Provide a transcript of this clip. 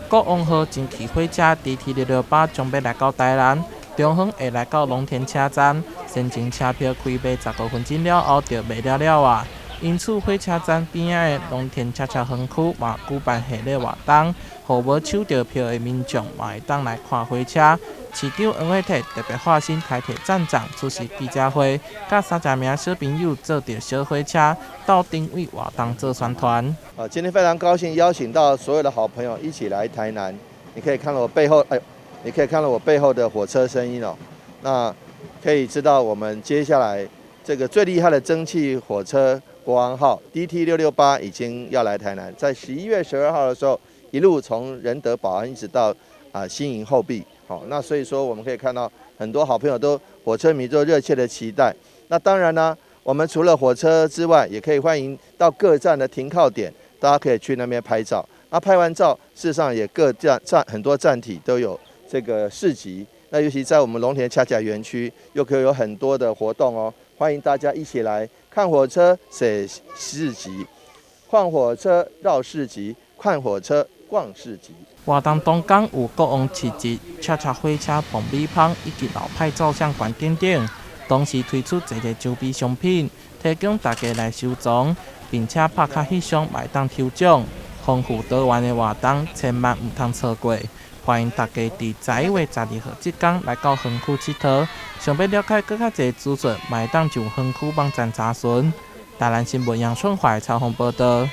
國王號蒸汽火車 DT 668將欲來到台南，中昏會來到龍田車站，先前車票開賣15分鐘了後就賣了了啊。因此，火車站邊仔的龍田恰恰園區嘛舉辦系列活動，予無搶著票的民眾嘛會當來看火車。市長黃偉哲特別化身台鐵站長出席記者會，佮30名小朋友坐著小火車到頂位活動做宣傳。啊，今天非常高興邀請到所有的好朋友一起來台南。你可以看到我背後，哎，你可以看到我背後的火車聲音哦。那可以知道我們接下來這個最厲害的蒸汽火車國王號 DT 668已經要來台南，在11月12號的時候，一路從仁德保安一直到新營後壁。好，那所以說我們可以看到很多好朋友都火車迷都熱切的期待。那當然呢，我們除了火車之外，也可以歡迎到各站的停靠點，大家可以去那邊拍照。那拍完照，事實上也各站站很多站體都有這個市集。那尤其在我們龍田恰恰園區，又可以有很多的活動哦。歡迎大家一起來看火車、踅市集、看火車繞市集、看火車逛市集。活動當天有國王市集、恰恰火車爆米香以及老派照相館等等，同時推出濟濟周邊商品，提供大家來收藏，並且拍卡翕相嘛會當抽獎。豐富多元的活動，千萬毋通錯過。歡迎大家佇11月12號這工來到園區𨑨迌，想欲了解閣較濟資訊，嘛會當上園區網站查詢。台南新聞楊春懷採訪報導。